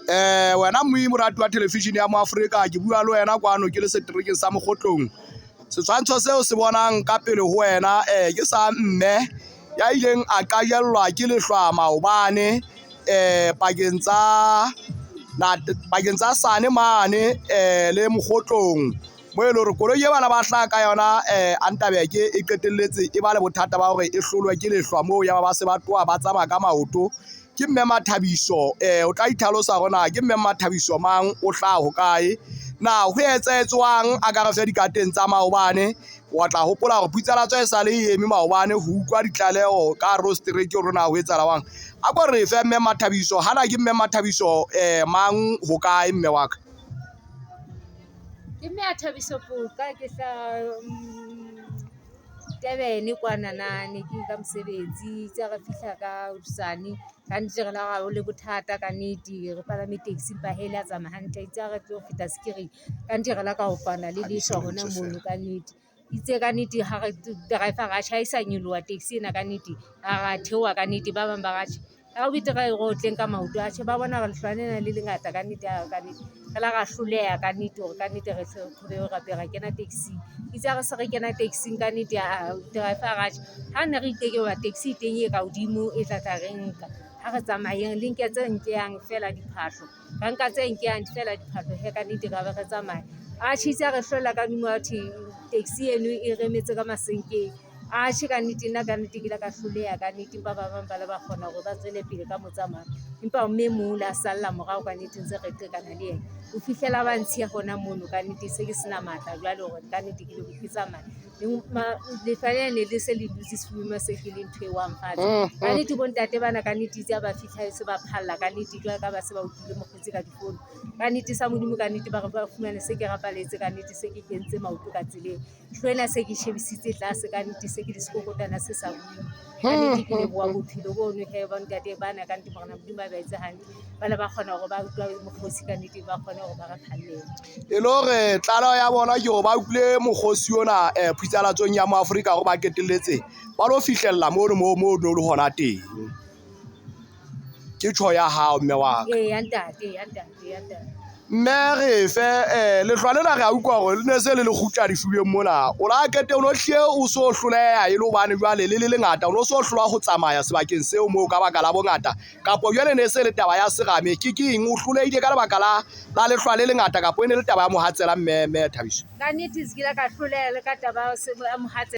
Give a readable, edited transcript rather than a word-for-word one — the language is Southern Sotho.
Wena mmui morati wa television ya mo Afrika, ke bua le wena kwano ke le seterekeng sa Mokgotlong. Setshwantsho seo se bonang ka pele ho wena ke sa mme ya ileng a qajellwa ke lehlwa maobane pakeng tsa pakeng tsa Sane mane le Mokgotlong, mo e leng hore koloi e bana ba hlaha ka yona Antabeke e qetelletse e ba le bothata ba hore e hlolwe ke lehlwa moo, ya ba ba se ba tloha ba tsamaya ka maoto. Ke mme Mathabiso, o tla itlhalosa hore na ke mme Mathabiso mang, o hlaha hokae, na ho etsahetswang, a ka re fe dikateng tsa maobane. Wa tla hopola hore Phutsalatso e sale e eme maobane ho utlwa ditlaleho ka hare ho setereke hore na ho etsahala jwang. A ko re fe mme Mathabiso, hana ke mme Mathabiso mang, hokae mme wa ka? Ke mme a Thabiso Puka, ke hlaha Durban kwanana ne ke ka mosebetsi. Itse ha re fihla ka hosane ka nnete re la ra le bothata ka nnete, re palame taxi empa hee ha le ya tsamaya hantle. Itse ha re tlo feta Sekiring ka nnete re la ka kopana le lehlwa hona mono kannete. Itse kannete ha re driver a re atjhe ha e sa nyoloha taxi ena kannete, ra theoha kannete. Ba bang ba re atjhe ho betere re otleng ka maoto, atjhe ba bona hore lehlwa lena le lengata kannete kannete. Re la ra hloleha kannete hore kannete re ra kena taxing. Itse ha re se re kena taxing kannete driver a re atjhe ha ne re hoba taxi e teng e ka hodimo e tla tla re nka, ha re tsamayeng le nke tse nkehang feela diphahlo. Ra nka tse nkehang feela diphahlo hee kannete ra be re tsamaya. Atjhe itse ha re hlwella ka hodimo ha thwe taxi eno e re emetse ka masenkeng. Atjhe kannete nna kannete ke ile ka hloleha kannete, empa ba bang ba le ba kgona hore ba tswele pele ka motsamao. Empa mme e mong o la salla morao kannete ntse re qekana le yena ho fihlela ba ntshiya hona mono kannete se ke sena matla jwale hore kannete ke ke tsamaye. Lehlwa lena ne le se le dutse sefubeng se ke le ntho e wang fatshe. Kannete bontate bana kannete itse ha ba fihla se ba phalla kannete jwalo ka ba se ba utlwile mokgotsi ka difono. Kannete sa Modimo kannete ba re ba fumane se ke rapaletse kannete, se ke kentse maoto ka tseleng. Hlooho ena se ke shebisitse tlase kannete, se ke le sekokotwana se sa bueng. Kannete ke leboha bophelo bono hee ba ntate bana kannete Morena Modimo a ba etse hantle. Ba le ba kgona hore ba utlwa mokgosi kannete, ba kgone hore ba re phallele. E le hore tlaleho ya bona ke hore ba utlwile mokgosi ona Phutsalatsong ya mo Afrika hore ba qetelletse ba lo fihlella mono moo mo no le hona teng. Ke tjho ya hao mme wa ka. Ee ya ntate, ya ntate, ya ntate. Mme re fe lehlwa lena re a utlwa hore le ne se le le kgutla difubeng mona. O la qete o no hlile o so hloleha e le hobane jwale le le lengata, o no so hlolwa ho tsamaya sebakeng seo moo ka baka la bongata, kapo jwale ne se le taba ya serame? Ke ke eng o hlolehile ka lebaka la la lehlwa le lengata, kapo e ne le taba ya mohatsela mme mme Thabiso? Kannete se ke ile ka hloleha le ka taba ya mohatsela.